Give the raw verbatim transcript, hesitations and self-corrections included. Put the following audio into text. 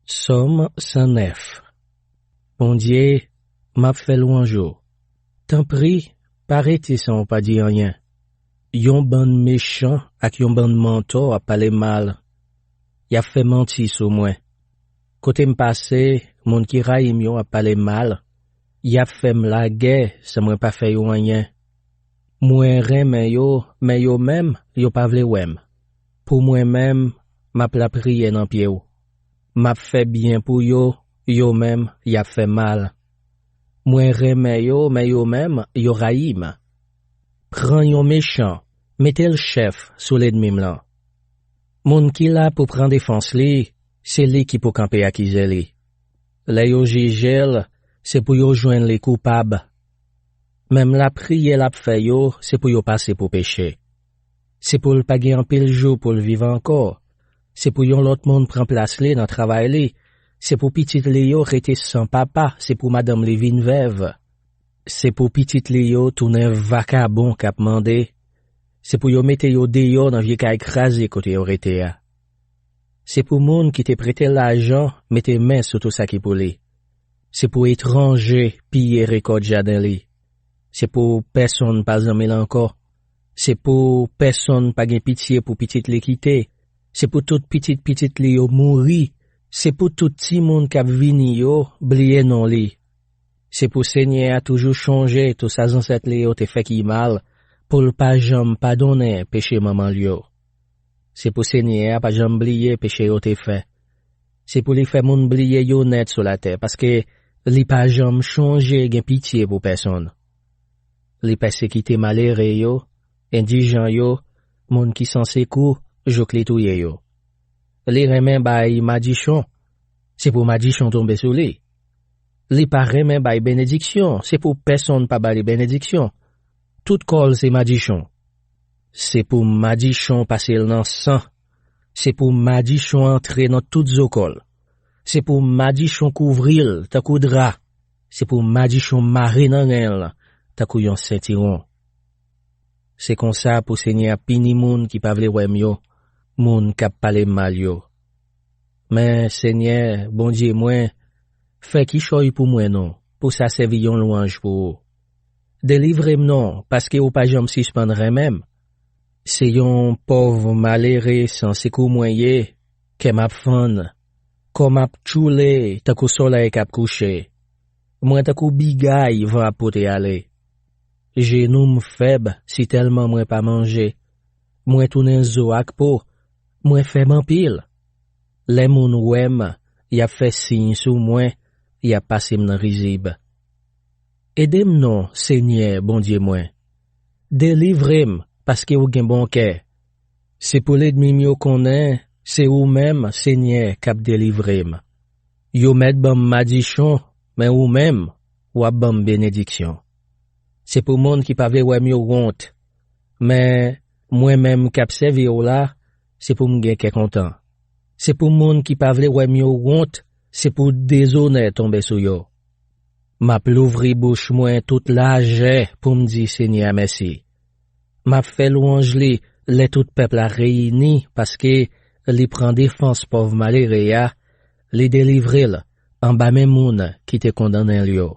Sòm san nèf. Bondye, m ap fè lwanj ou. Tanpri, pa rete san w pa di anyen. Yon bann mechan ak yon bann mantò ap pale mal. Y ap fè manti sou mwen. Kote m pase, moun ki rayi m yo ap pale mal. Y ap fè m lagè san mwen pa fè yo anyen. Mwen renmen yo, men yo menm, yo pa vle wè m. Pou mwen menm, m ap lapriyè nan pye w. M ap fè byen pou yo, yo menm, y ap fè mal. Mwen renmen yo, men yo menm, yo rayi m. Pran yon mechan, mete l chèf sou lènmi m lan. Moun ki la pou pran defans li, se li ki pou kanpe akize li. Lè yo jije l, se pou yo jwenn li koupab. Menm lapriyè l ap fè yo, se pou yo pase pou peche. Se pou l pa gen anpil jou pou l viv ankò. Se pou yon lòt moun pran plas li nan travay li. Se pou pitit li yo rete san papa, se pou madanm li vin vèv. Se pou pitit li yo tounen vakabon k ap mande. Se pou yo mete yo deyò nan vye kay kraze kote yo rete a. Se pou moun ki te prete l lajan mete men sou tou sa ki pou li. Se pou etranje piye rekòt jaden li. Se pou pèsonn pa zanmi l ankò. Se pou pèsonn pa gen pitye pou pitit li kite. Se pou tout pitit pitit li yo mouri. Se pou tout timoun k ap vini yo bliye non li. Se pou Senyè a toujou chonje tou sa zansèt li yo te fè ki mal, pou l pa janm padonnen peche manman l yo. Se pou Senyè a pa janm bliye peche yo te fè. Se pou li fè moun bliye yo nèt sou latè, paske li pa janm chonje gen pitye pou pèsonn. Li pèsekite malere yo, endijan yo, moun ki san sekou, jouk li touye yo. Li renmen bay madichon, se pou madichon tonbe sou li. Li pa renmen bay benediksyon, se pou pèsonn pa ba li benediksyon. Tout kò l se madichon. Se pou madichon pase l nan san. Se pou madichon antre nan tout zo kò l. Se pou madichon kouvri l tankou dra. Se pou madichon mare nan ren l tankou yon sentiwon. Se konsa pou Senyè a pini moun ki pa vle wè m yo, moun k ap pale m mal yo. Men, Senyè, Bondye mwen, fè kichòy pou mwen non, pou sa sèvi yon lwanj pou ou. Delivre m non, paske ou pa janm sispann renmen m. Se yon pòv malere san sekou mwen ye, kè m ap fann, kò m ap tchoule tankou solèy k ap kouche. Mwen tankou bigay van ap pote ale. Jenou m fèb sitèlman mwen pa manje. Mwen tounen zo ak po. Mwen fèb anpil. Lè moun wè m, y ap fè siy sou mwen, y ap pase m nan rizib. Ede m non, Senyè, Bondye mwen. Delivre m, paske ou gen bon kè. Se pou lènmi m yo konnen se ou menm, Senyè, k ap delivre m. Yo mèt ban m madichon, men ou menm, w ap ban m benediksyon. Se pou moun ki pa vle wè m yo wont. Men, mwen menm k ap sèvi w la, se pou m gen kè kontan. Se pou moun ki pa vle wè m yo wont, se pou dezonè tonbe sou yo. M ap louvri bouch mwen tout lajè pou m di Senyè a mèsi. M ap fè lwanj li lè tout pèp la reyini, paske li pran defans pòv malere a, li delivre l anba men moun ki te kondannen l yo.